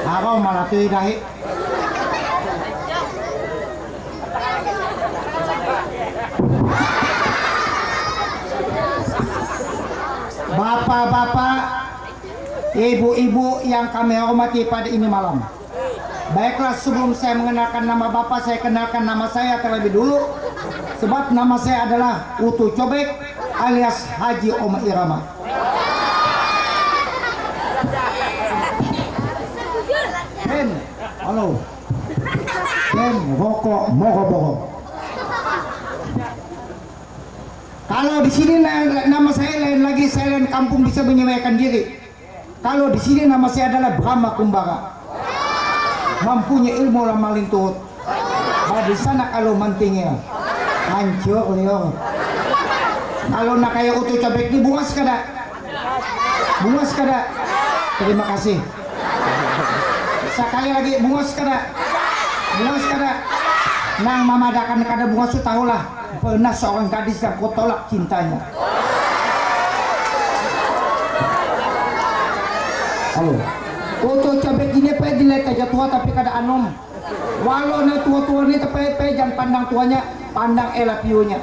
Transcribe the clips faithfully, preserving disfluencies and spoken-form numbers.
Harau malapih dahi. Bapak-bapak, ibu-ibu yang kami hormati pada ini malam. Baiklah, sebelum saya mengenalkan nama Bapak, saya kenalkan nama saya terlebih dulu. Sebab nama saya adalah Utu Cobek alias Haji Oma Irama. Pen, halo. Pen, rokok, moro-boro. Kalau di sini na-, nama saya lain lagi, saya lain kampung bisa menyesuaikan diri. Kalau di sini nama saya adalah Brahma Kumbara. Mempunyai ilmu lama lintuhut. Bah, di sana kalau mantingil. Hancur liur. Kalau nak kayak Utu Cobek ni bungas kada? Bungas kada? Terima kasih. Sekali lagi, bungas kada? Bungas kada? Nang mamadakan kada bungas tu tahulah, pernah seorang gadis yang kutolak cintanya. Halo. Utu Cobek ini apa dilihat aja tua tapi kada anum. Walau nang tua-tua ni tapi jangan pandang tuanya, pandang elapionya.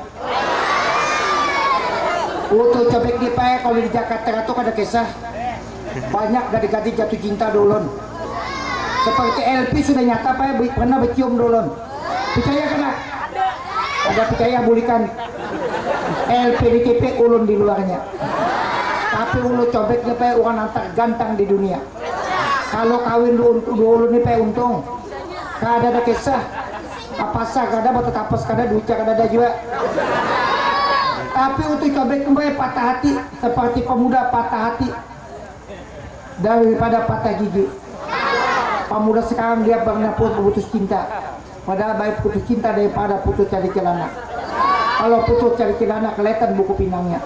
Utu Cobek ni pae, kalau di Jakarta tu kada kisah. Banyak gadis-gadis jatuh cinta dulun. Seperti L P sudah nyata pae, be-, pernah becium dulun. Percaya kada? Ada percaya bulikan. L P di T P, ulun di luarnya. Tapi Utu Cobek ni pae urang nang tergantang di dunia. Kalau kawin dua, dua ulun ni pae untung. Kada ada kisah. Apasa kada, batatapas kada, duit kada ada jua. Tapi Utu Cobek kembali patah hati, seperti pemuda patah hati daripada patah gigi. Pemuda sekarang dia pernah putus cinta. Padahal baik putus cinta daripada putus cari celana. Kalau putus cari celana, kelihatan buku pinangnya.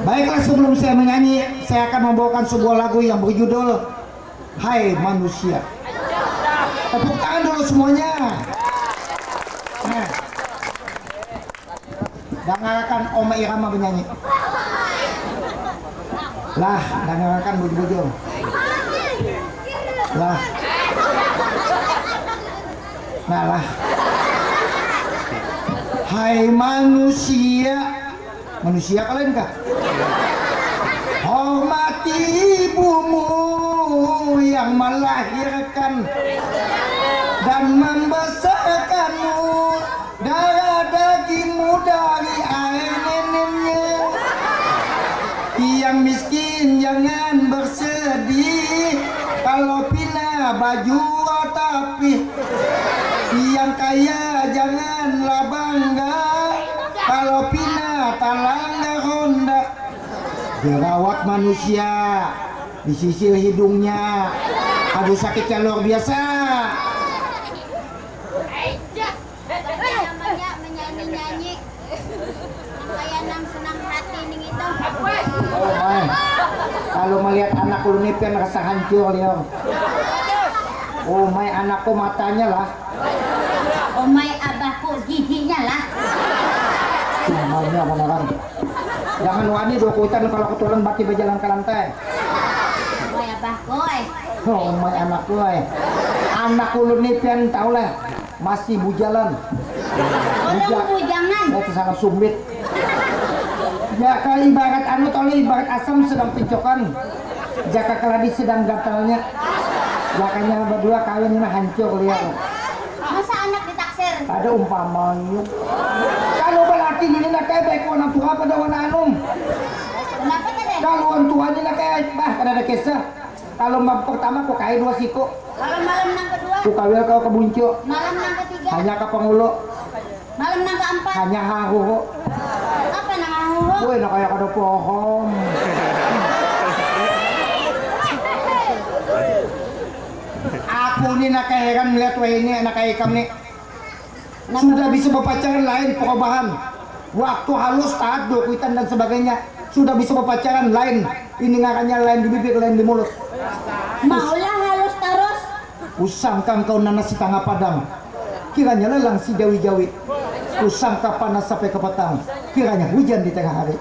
Baiklah, sebelum saya menyanyi, saya akan membawakan sebuah lagu yang berjudul Hai Manusia. Tepuk tangan dulu semuanya. Nah. Dangarakan Oma Irama benyanyi. Lah, dangarakan bujur-bujur. Lah. Nah lah. Hai manusia. Manusia kalian kah? Hormati ibumu yang melahirkan dan membesarkanmu. Darah dagingmu dari air neneknya. Yang miskin jangan bersedih, kalau pina bajua tapi. Yang kaya janganlah bangga, kalau pina talanggar ronda. Jerawat manusia, disisil hidungnya. Aduh, sakitnya luar biasa. Ada namanya menyanyi-nyanyi. Nang kaya nang senang hati ning itu. Oh my. Kalau melihat anak ulun ni pian rasa hancur liur. Oh my, anakku matanya lah. Oh my, abahku giginya lah. Namanya apa ngaran? Jangan wani dua kuitan kalau ketulan bati bajalan ke lantai. Oh my, abahku, eh. Oh my, anakku, eh. Anak ulun ni pian tahu lah. Masih bujalan. Orang bujangan. Ya, itu sangat sumbit. Ya, kalau ibarat anu, tahu lah, ibarat asam sedang pincokan, jaka keladi sedang gatalnya. Makanya berdua kawin ini hancur liar. Masa anak ditaksir? Ada umpamanya. Kalau berarti ini nak kayak baik warna tua pada warna anum. Kenapa tadi? Kalau orang tuanya nak kayak, bah, kada ada kisah. Kalau ma-, pertama ku kai dua siku. Kalau malam nang kedua? Ku kawil kau ke buncu. Malam nang ketiga? Hanya ke pengulu. Malam nang keempat? Hanya hahuhu. Apa nang hahuhu? Woi, nak kaya kada paham. Aku ni nak heran melihat wahini anak ikam ni. Sudah bisa berpacaran lain perubahan. Waktu halus taat dua kuitan dan sebagainya. Sudah bisa berpacaran lain. Ini ngarannya lain di bibir, lain di mulut. Maulah halus terus. Kusangka engkau nanas di tangah padang. Kiranya lelang si jawi-jawi. Kusangka panas sampai ke petang. Kiranya hujan di tengah hari.